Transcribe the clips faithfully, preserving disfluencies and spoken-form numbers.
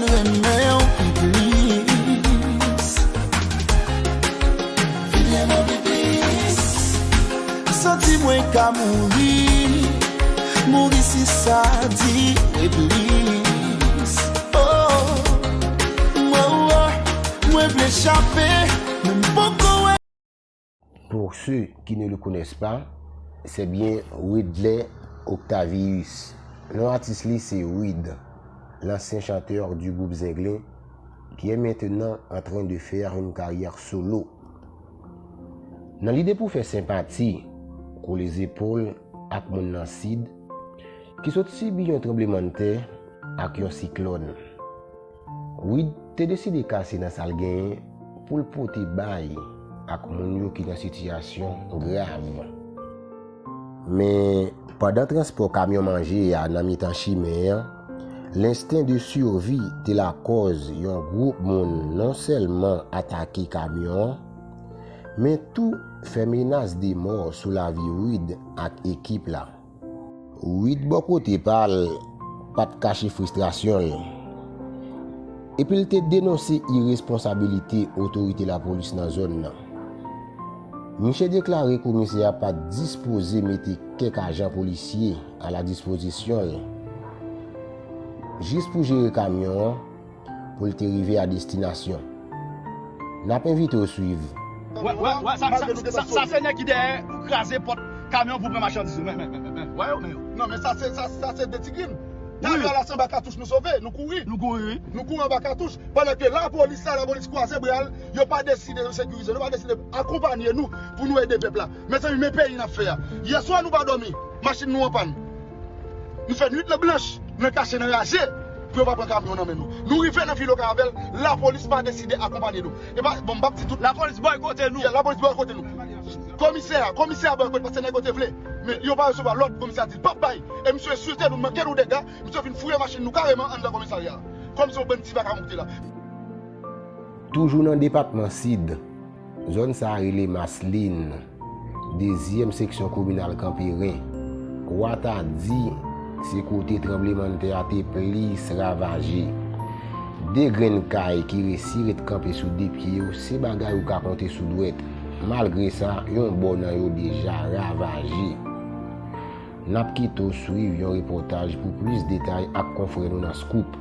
Renmen w pi plis. Vin renmen w pi plis. Santi mwen ka mouri. Mouri si sa dire plis. Oh, oh, oh. Mwen vle chape, men m poko wè. Pour ceux qui ne le connaissent pas, c'est bien Widley Octavius. Non atis li se Wid, l'ancien chanteur du groupe Zenglen, qui est maintenant en train de faire une carrière solo. Nan lide pou fè senpati, kole zepòl ak moun nan Sid, ki sot sibi yon tranblemanntè ak yon siklòn, Wid te deside kase nan sa l genyen pou l pote bay ak moun yo ki nan sitiyasyon grav. Men, pandan transpò kamyon manje a nan mitan chimen an, lensten de sivi te lakòz yon gwoup moun non sèlman atake kamyon an, men tou fè menas de mò sou lavi Wid ak ekip la. Wid bò kote pa l pa t kache fristrasyon l, epi l te denonse iresponsabilite otorite lapolis nan zòn nan. Misye deklare komisè a pa t dispoze mete kèk ajan polisye a la dispozisyon l jis pou jere kamyon an pou l te rive a destinasyon. N ap envite w swiv. Wè, wè, wè, sa, sa, sa, sa se nèg ki dèyè pou kraze pòt kamyon pou pran machandiz yo. Men, men, men, men, men. Wè yo, men yo. Non, men sa se, sa, sa se de ti grenn. Wi. Talè a la se anba katouch nou sove, nou kouri. Nou kouri, wi. Nou kouri anba katouch. Pandan ke lapolis la, lapolis kwaze bra l, yo pa deside sekirize, yo pa deside akonpanye nou pou nou ede pèp la. Mezanmi, men peyi n ap fè a. Yèswa nou pa dòmi, machin nou anpàn. Nou fè nwit lan blanch, nou kache nan raje, pou yo pa pran kamyon nan men nou. Nou rive nan Filo Karavèl, lapolis pa deside akonpanye nou. E pa, bon, m p ap di tout. Lapolis bòykote nou. Ya, lapolis bòykote nou. Komisè a, komisè a bòykote paske nèg yo te vle. Men yo pa resevwa lòd, komisè a di l p ap bay. E misye swete nou, manke nou dega, misye vin fouye machin nou kareman anndan komisarya a. Kòmsi yon bann ti vakabon ki te la. Toujou nan depatman Sid, zòn sa a rele Maslin, dezyèm seksyon kominal Kanperen. Kwa ta di, se kote tranblemanntè a te plis ravaje. De grenn kay ki resi ret kanpe sou de pye yo, se bagay ou ka konte sou dwèt. Malgre sa, yon bò nan yo deja ravaje. N ap kite w swiv yon repòtaj pou plis detay ak konfrè nou nan Scoop.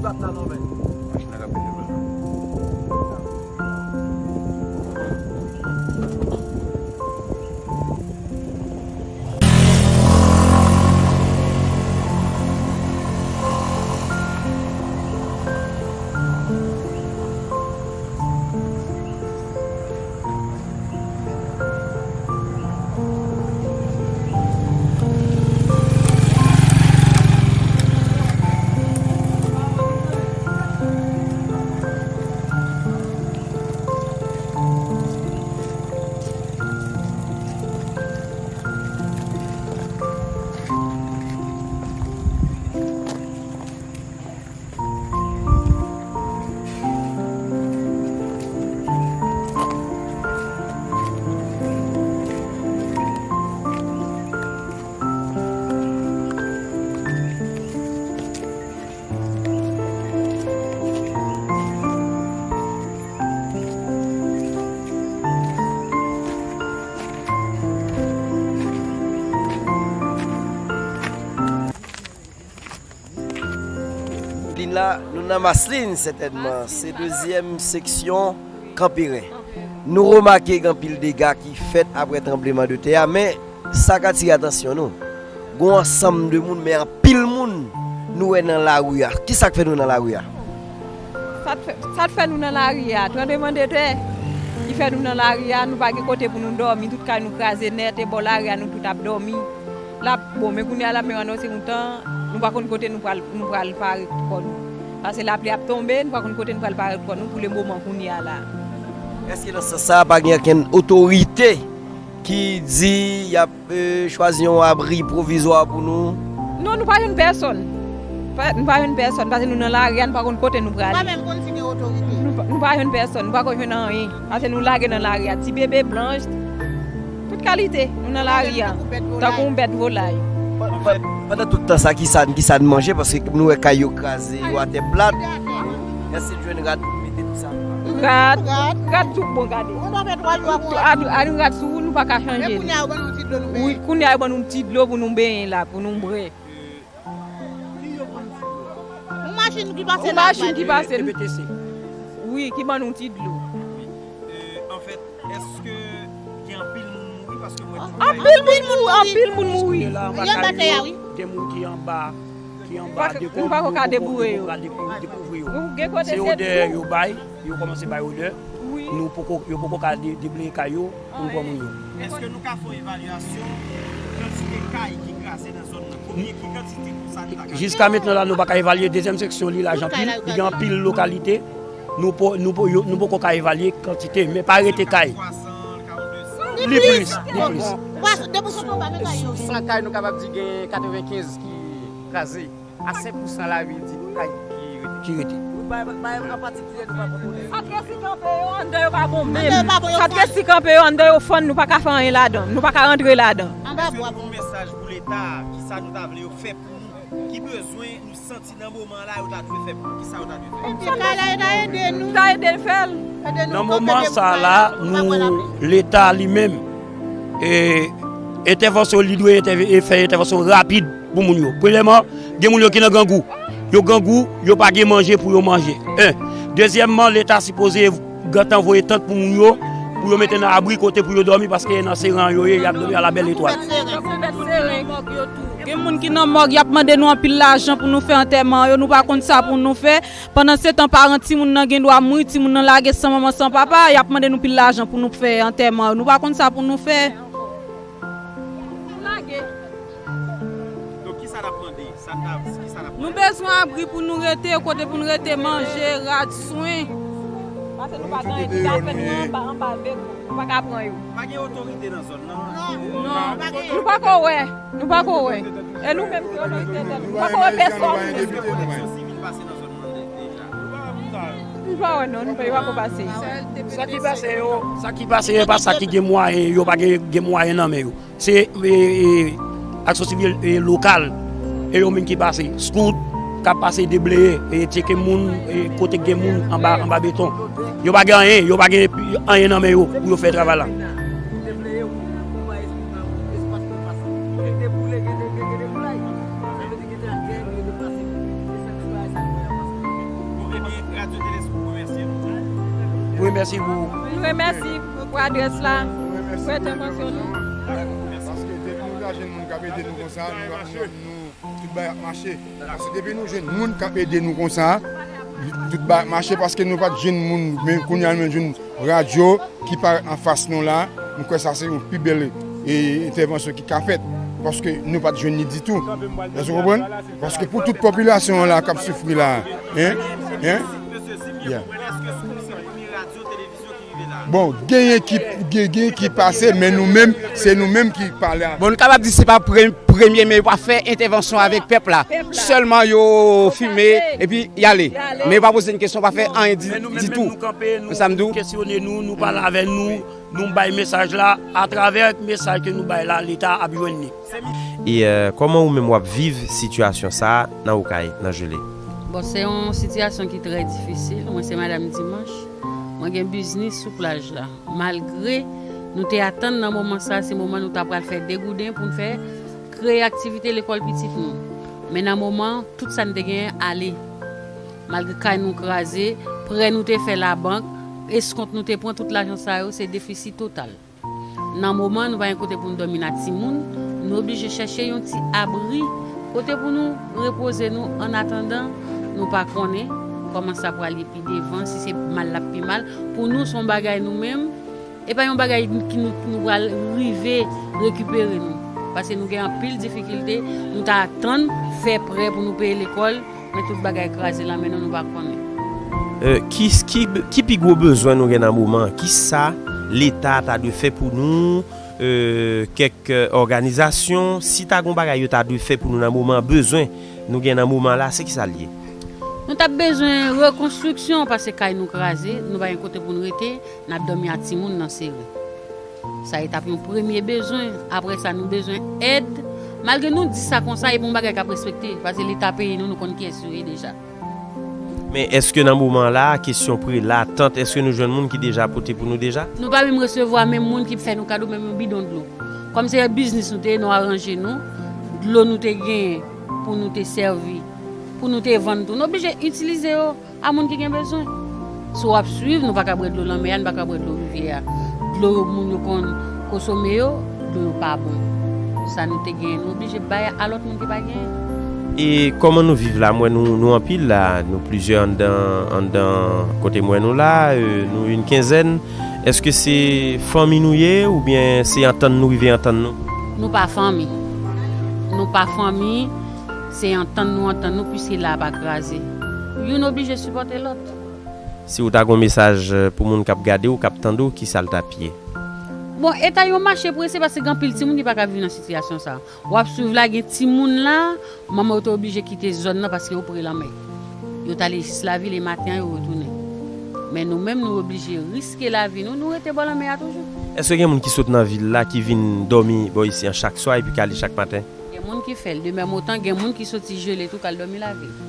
Machin nan ka pete vre. Lin la, nou nan Maslin, sètènman. Se dezyèm seksyon Kanperen. Nou remake gen anpil dega ki fèt apre tranbleman de tè a, men sa k atire atansyon nou, gen yon ansanm de moun, men anpil moun nou wè nan lari a. Kisa k fè nou nan lari a? Sa t fè, sa t fè nou nan lari a? Tranbleman de tè ki fè nou nan lari a, nou pa gen kote pou nou dòmi, tout kay nou kraze nèt, e bò lari a nou tout ap dòmi. L ap, bon, men kounye a la, men anonse yon tan, nou pa konn kote nou pral, nou pral pare kò nou. Paske lapli ap tonbe, nou pa konn kote nou pral pare kò nou pou le moman kounye a la. Èske nan sans sa a, pa gen okenn otorite ki di y ap, e, chwazi yon abri pwovizwa pou nou? Non, nou pa jwenn pèsonn. Pa, nou pa jwenn pèsonn, paske nou nan lari a, nou pa konn kote nou prale. Nou pa menm konn si gen otorite. Nou pa, nou pa jwenn pèsonn, nou pa konn jwenn anyen. Paske nou lage nan lari a, ti bebe, blanch, tout kalite, nou nan lari a, tankou yon bèt volay. Pa-, pa-, pandan tout tan sa, ki sa, ki sa n manje? Paske nou wè kay yo kraze, yo atè plat. Èske n jwenn rad pou n mete tout sa? Rad, rad tout bon, gade. Rad, rad sou ou, nou pa ka chanje li. Wi, kounye a yo ban nou ti dlo pou nou benyen la, pou nou bwè. Yon machin ki pase la. Yon machin ki pase. Wi, ki ban nou ti dlo. Wi. E, anfèt, èske gen anpil moun mouri? Paske mwen... Anpil moun mouri, anpil moun mouri. Yo batè a, wi. Gen moun ki anba, ki anba dekò, nou poko ka deboure yo. Nou gen kote se odè yo bay, yo kòmanse bay odè. Wi. Nou poko, yo poko ka de-, debleye kay yo pou n pran moun yo. Èske nou ka fè yon evalyasyon kantite kay ki kraze nan zòn nan? Konbyen, ki kantite konsa nou ta ka... Jiska mentnan la, nou pa ka evalye. Dezyèm seksyon li lajan pil, li gen anpil lokalite. Nou po-, nou po-, yo, nou poko ka evalye kantite, men pa rete kay. Li plis, li plis. Sou san kay, nou kapab di gen katrevenkenz ki kraze. A senk pousan la, vin di kay ki rete. Ki rete. Sa t resi kanpe yo anndan, yo pa bon menm. Sa t resi kanpe yo anndan, yo fann, nou pa ka fè anyen ladan. Nou pa ka rantre ladan. Èske nou gen yon mesaj pou Leta, kisa nou ta vle yo fè pou nou? Ki bezwen nou santi nan moman la yo ta dwe fè pou nou? Kisa yo ta dwe fè? Kisa yo ta dwe fè? Yo ta ede nou. Yo ta ede n fè l. Nan moman sa la, nou, Leta li menm, e, entèvansyon li dwe entève-, e fè entèvansyon rapid pou moun yo. Premyèman, gen moun yo ki nan grangou. Yo grangou, yo pa gen manje pou yo manje. En. Dezyèmman, Leta sipoze gentan voye tant pou moun yo, pou yo mete nan abri kote pou yo dòmi, paske nan seran yo ye, y ap dòmi a la bèl etwal. Gen moun ki nan mòg, y ap mande nou anpil lajan pou nou fè antèman yo, nou pa konn sa pou nou fè. Pandansetan, paran timoun nan gen dwa mouri, timoun nan lage san manman, san papa, y ap mande nou pil lajan pou nou fè antèman yo. Nou pa konn sa pou nou fè. Lage. Donk, kisa n ap mande? Sa n ap, kisa n ap mande? Nou bezwen abri pou nou rete, kote pou nou rete, manje, rad, swen. Paske nou pa gen anyen, nou ta fè nou anba, anba beko. Nou pa ka pran yo. Pa gen otorite nan zòn nan? Non. Nou pa ko wè. Nou pa ko wè. E nou menm ki otorite tèt, nou pa ko wè pèsonn. Èske pwoteksyon sivil pase nan zòn nan de-, deja? Nou pa wè non, nou pa, yo pa ko pase. Sa ki pase yo, sa ki pase yo, e pa sa ki gen mwayen, yo pa gen, gen mwayen nan men yo. Se, e, e, aksyon sivil, e, lokal, e yo menm ki pase. Scout k ap pase debleye, e tcheke moun, e kote k gen moun anba, anba beton. Yo pa gen anyen, yo pa gen anyen nan men yo pou yo fè travay la. Wi, mèsi pou. Nou remèsi pou adrès la, pou entèvansyon nou. Paske depi nou ta jwenn moun k ap ede nou konsa, nou, nou, nou, tout bagay ap mache. Paske depi nou jwenn moun k ap ede nou konsa, tout bagay ap mache paske nou pa t jwenn moun, men kounye a nou jwenn radyo ki parèt anfas nou la, nou kwè sa se yon pi bèl, e, entèvansyon ki ka fèt, paske nou pa t jwenn li ditou. Èske w konprann? Paske pou tout popilasyon an la k ap soufri la, en? En? Yeah. Bon, genyen ki, gen, genyen ki pase, men nou menm, se nou menm ki pale avè. Bon, nou kapab di se pa pre-, premye, men yo pa fè entèvansyon avèk pèp la. Sèlman yo filme, epi y ale. Men yo pa poze n kesyon, pa fè anyen di, ditou. Men nou menm, nou kanpe, nou kesyone nou, nou pale avè nou, nou bay mesaj la, atravè mesaj ke nou bay la, Leta ap jwenn li. E, euh, kòman ou menm w ap viv sitiyasyon sa a nan Okay, nan Jele? Bon, se yon sitiyasyon ki trè difisil. Mwen se madanm Dimanch. Mwen gen biznis sou plaj la. Malgre nou te atann nan moman sa, se moman nou ta pral fè degouden pou n fè kreye aktivite lekòl pitit nou. Men nan moman, tout sa n te genyen ale. Malgre kay nou kraze, prè nou te fè labank, eskont nou te pran, tout lajan sa yo, se defisi total. Nan moman, nou pa gen kote pou n dòmi nan timoun, nou oblije chèche yon ti abri, kote pou nou repoze nou, annatandan nou pa konnen kòman sa pral ye pi devan, si se mal l ap pi mal. Pou nou, se yon bagay nou menm, e pa yon bagay ki nou, nou pral rive rekipere nou. Paske nou gen anpil difikilte, nou ta atann fè prè pou nou peye lekòl, men tout bagay kraze nan men nou, nou pa konnen. Euh, ki, ki, ki pi gwo bezwen nou gen nan moman an? Ki sa Leta ta dwe fè pou nou? Euh, kèk, euh, òganizasyon, si ta gon bagay yo ta dwe fè pou nou nan moman an, bezwen nou gen nan moman an la, se ki sa l ye? Nou t ap bezwen rekonstriksyon, paske kay nou kraze, nou pa gen kote pou n rete, n ap dòmi ak timoun nan sere. Sa e t ap yon premye bezwen. Apre sa, nou bezwen èd. Malgre nou di sa konsa, e pa yon bagay k ap respekte. Paske Leta peye nou, nou konn kiyès yo ye deja. Men èske nan moman la, kesyon prela, tant, èske nou jwenn moun ki deja pote pou nou deja? Nou pa menm resevwa menm moun ki fè nou kado menm yon bidon dlo. Kòm se biznis nou te ye, nou aranje nou, dlo nou te genyen pou nou te sèvi, pou nou te vann tou, nou oblije itilize yo a moun ki gen bezwen. Si w ap swiv, nou pa ka bwè dlo lanmè a, nou pa ka bwè dlo rivyè a. Dlo yo moun yo konn konsome yo, dlo yo pa bon. Sa nou te genyen, nou oblije bay a lòt moun ki pa genyen. E kòman nou viv la? M wè nou, nou anpil la, nou plizyè anndan, anndan kote m wè nou la, euh, nou yon kenzèn. Èske se fanmi nou ye, oubyen se antann nou rive antann nou? Nou pa fanmi. Nou pa fanmi. Se antann nou antann nou, piske la a pa kraze. Youn oblije sipòte lòt. Si w ta gon mesaj, euh, pou moun k ap gade w, k ap tande w, ki sa l t ap ye? Bon, eta yo mache prese paske gen anpil timoun ki pa ka viv nan sitiyasyon sa. W ap swiv la, gen timoun la, manman yo te oblije kite zòn nan paske yo pre lanmè. Yo t ale jis lavil e maten an yo retounen. Men nou menm, nou oblije riske lavi nou, nou rete bò lanmè a toujou. Èske gen moun ki sot nan vil la ki vin dòmi bò isi an chak swa epi k ale chak maten? Gen moun ki fè l. Demèm otan, gen moun ki soti Jele tou k al dòmi lavil.